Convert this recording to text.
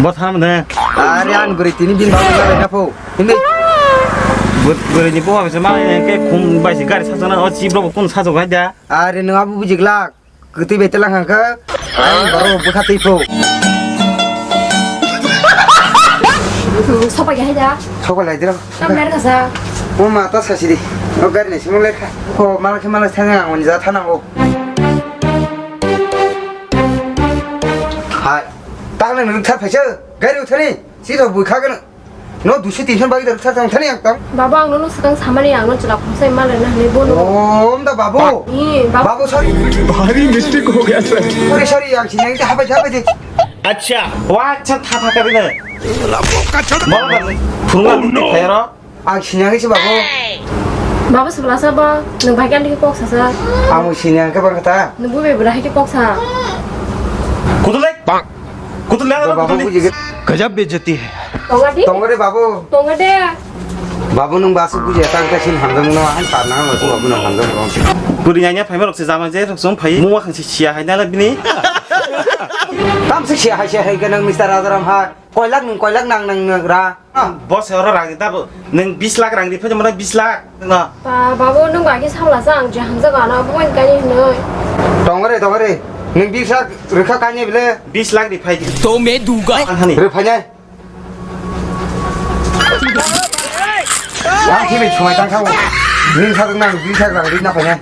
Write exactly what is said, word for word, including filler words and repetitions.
Bo thanam de. Are ang bwrwi tini bini bagwi jalai na pho. Hindi. Bwrwi ni bo habise ma ke khum bai si gari sajana o chip rok kun sajok hai da. Are nwng abo bujiglak. Kwtwi bai telang hangkha. Ang baro bwkha twi pho. Sopai hai da. Sopai lai dira. Kam mer kasa. O ma ta sasi di. O gari ni simo lekha. Ko mal khe mal thang ang on ja thanang o. Hai. Tang nang thar phaisa. Gari uthani. Si to bui kha gana. No duiso tinso bagwi da thar tang thani ang tang. Baba, ang nono swkang samani, ang no chwla khumsai mal rwna hinwi bono. O, om da babu. Hi, bab- Babu, sorry. भारी मिस्टेक हो गया sir. Sorry, sorry, ang sini ang habai habai de. Acha. Wa, acha, tha tha kari na. Mama, phunga ni khairo. Ang sini ang si babu. Baba, sebelah sa ba? Nwng bai kan dikhe kok sasa. Ang sini ang ke bang kata. Nwng bu be bra hai khe kok sa. Kutu le? Kutu le? Babu, buji. गजब बेइज्जती है। Tonga di? Tonga de babu. Tonga de. Babu nwng basu buji ta ta sin hamjang no han par na basu babu nwng hamjang no. Kuri nya nya phai ma rok se jama je rok song phai mu wa khang se sia hai na la bini. Tam se sia hai sia hai ke nwng Mister Rajaram ha. Koilak nwng koilak nang nang nwng ra. Boss oro rang di ta bo nwng bis lakh rang di phai mana bis lakh no. Ba, babu nwng bai ke samla sa ang je hamjak ano bo kan kani hinoi. Tonga re tonga re. Nwng bis lakh rikha kani bile. Bis lakh di phai di. तो मैं दूंगा। Ani. Re phai nai. Ang thimi chumai tang thang. Nwng sa nang bis lakh rang di na phai nai.